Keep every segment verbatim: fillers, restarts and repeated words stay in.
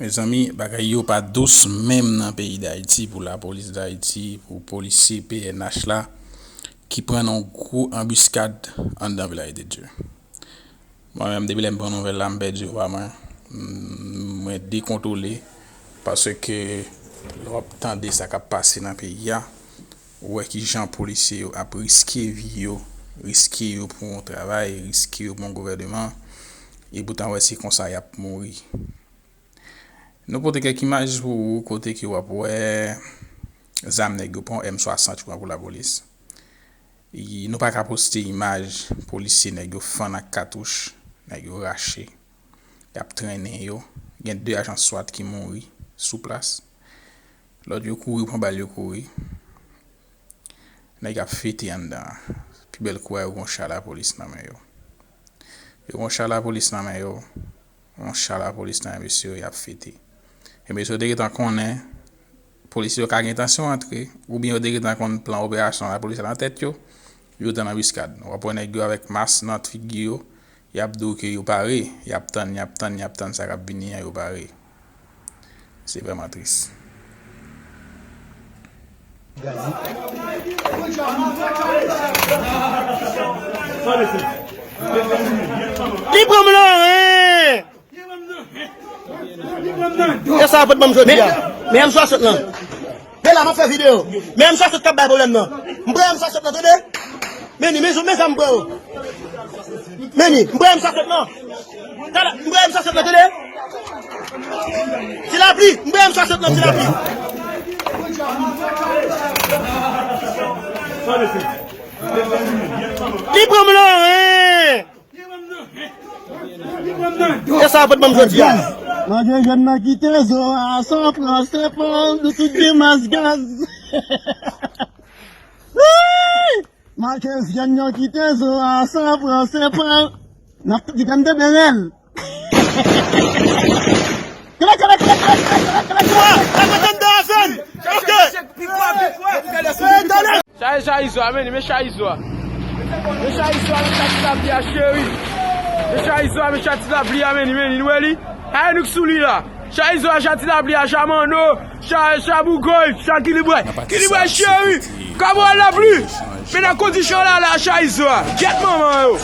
Mezanmi, bagay yo pa dous menm nan peyi Dayiti pou lapolis Dayiti, pou polisye P N H la, ki pran nan yon gwo anbiskad anndan Vilaj de Dye. Mwen menm, depi lè m pran nouvèl la, m pèdi vwa mwen. M, mwen dekontwole, paske lè w ap tande sa k ap pase nan peyi a, ou wè ki jan polisye yo ap riske vi yo, riske yo pou yon travay, riske yo pou yon gouvèneman, epoutan w wè se konsa y ap mouri. Nou pote kèk imaj pou ou kote ke w ap wè zam nèg yo pran, M swasant yo pran pou lapolis. E nou pa ka poste imaj polisye nèg yo fann ak katouch, nèg yo rache, y ap trennen yo. Gen de ajan swat ki mouri sou plas. Lòt yo kouri pran bal yo kouri. Nèg ap fete anndan an. Pi bèl kou a yo gon cha lapolis nan men yo. Yo gon cha lapolis nan men yo. Yon cha lapolis nan men mesye yo, y ap fete. E mesye yo te gentan konnen polisye yo ka gen entansyon antre, oubyen yo te gentan konn plan operasyon lapolis la nan tèt yo, yo t an anbiskad. W ap wè nèg yo avèk mas nan figi yo, y ap di w ke yo pare, y ap tann, y ap tann, y ap tann sa k ap vini an, yo pare. Se vrèman tris. Li pran m nan ren! E sa yo pot ban m jodi a. Men M swasant lan. Men la, m ap fè videyo. Men M swasant k ap bay pwoblèm nan. M pran M swasant lan, tande? Men ni, men, men sa m pran yo. Men ni, m pran M swasant lan. Tala, m pran M swasant lan, tande? Ti lapli, m pran M swasant lan, ti lapli. Li pran m nan ren! E sa yo pot ban m jodi a. Mande jèn nan kite zo a san pran sepan, nou tout gen mas gaz. Mande jèn nan kite zo a san pran sepan. N ap di gande Benel. Kele, kele, kele, kele, kele, kele, kele. Wa, la patanda a zòn. Ok. Sa e cha izo a, men ni, men cha izo a. Men cha izo a, men cha ti lapli a, cheri. Men cha izo a, men cha ti lapli a, men ni, men ni, nou wè li. Ayo nou k sou li la. Cha izo a, cha ti lapli a, cha mando, cha, cha bougòy, cha kilibwè. Kilibwè, cheri. Kabwal lapli. Men nan kondisyon la, la, cha izo a. Gyèt manman yo.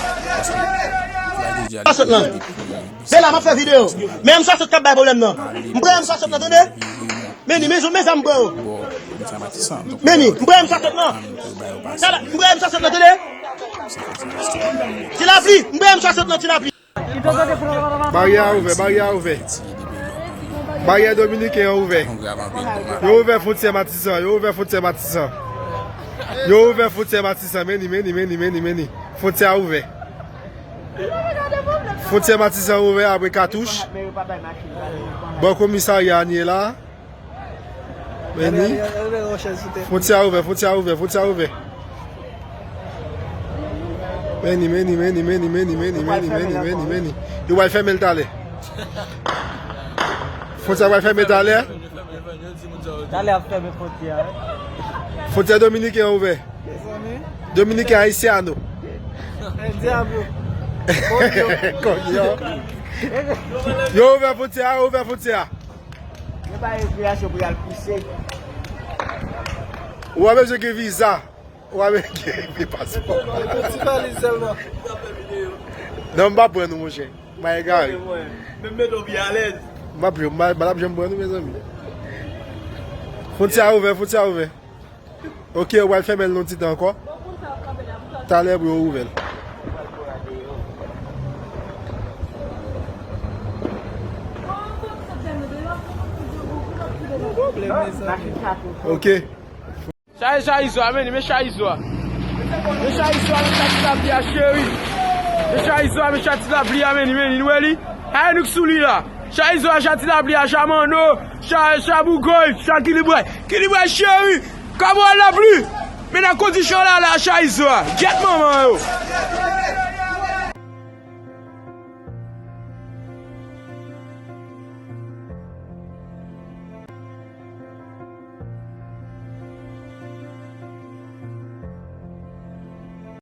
Sa sot lan. Se la m ap fè videyo. Men M swasant k ap bay pwoblèm nan. M pran M swasant nan, tande? Men ni, men, men sa m pran yo. Men ni, m pran M swasant nan. Sa la, m pran M swasant nan, tande? Ti lapli, m pran M swasant nan, ti lapli. Baryè a ouvè, baryè a ouvè. Baryè dominiken an ouvè. Yo ouvè fwontyè Matisan, yo ouvè fwontyè Matisan. Yo ouvè fwontyè Matisan, men ni, men ni, men ni, men ni, men ni. Fwontyè a ouvè. Fwontyè Matisan ouvè apre katouch. Bò komisarya a n ye la. Men ni. Fwontyè a ouvè, fwontyè a ouvè, fwontyè a ouvè. Men ni, men ni, men ni, men ni. Yo pral fèmen l talè. Fwontyè a pral fèmen talè. Talè ap fèmen fwontyè a, wi. Fwontyè dominiken an ouvè. Mezanmi. Dominiken Haitiano. El Diablo. Coño. Coño. Yo ouvè fwontyè a, yo ouvè fwontyè a. Yo bay rekreasyon pou y al pouse. Ou pa bezwen gen viza. Ou pa bezwen gen paspò. Ti valiz sèlman. Non, m pa pran nou, monchè. M a egare. Menm mete w pi alèz. M ap jwenn, m ap, m ap janm pran nou, mezanmi. Fwontyè a ouvè, fwontyè a ouvè. Ok, yo pral fèmen l yon ti tan ankò. Talè pou yo ouvè l. Ok. Sa e cha izo a, men ni, men cha izo a. Men cha izo a, men cha ti lapli a, cheri. Men cha izo a, men cha ti lapli a, men ni, men ni, nou wè li. Ayo nou k sou li la. Cha izo a, cha ti lapli a, cha mando, cha, cha bougòy, cha kilibwè. Kilibwè, cheri. Kabwal lapli. Men nan kondisyon la, la, cha izo a. Gyèt manman yo.